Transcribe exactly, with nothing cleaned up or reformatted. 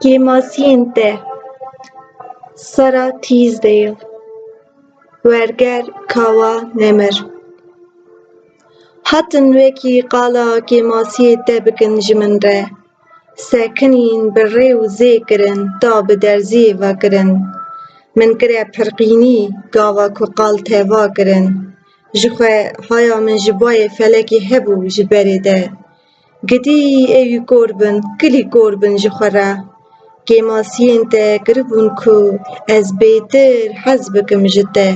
Kêmasiyên te. Sarah Teasdale. Werger Kawa Nemir. Hatin wekî qala kêmasiyê te bikin ji min re. Sekinîn bi rê û zê kirin, ta bi derziyê ve kirin. Min kire pirqînî, gava ku qal teva kirin. Ji xwe haya min ji bayê felekê hebû ji berê de. Gidî ewî kor bin, kilî kor bin ji xwe re. Kêmasiyên te kiribûn ku ez bêtir hez bikim ji te.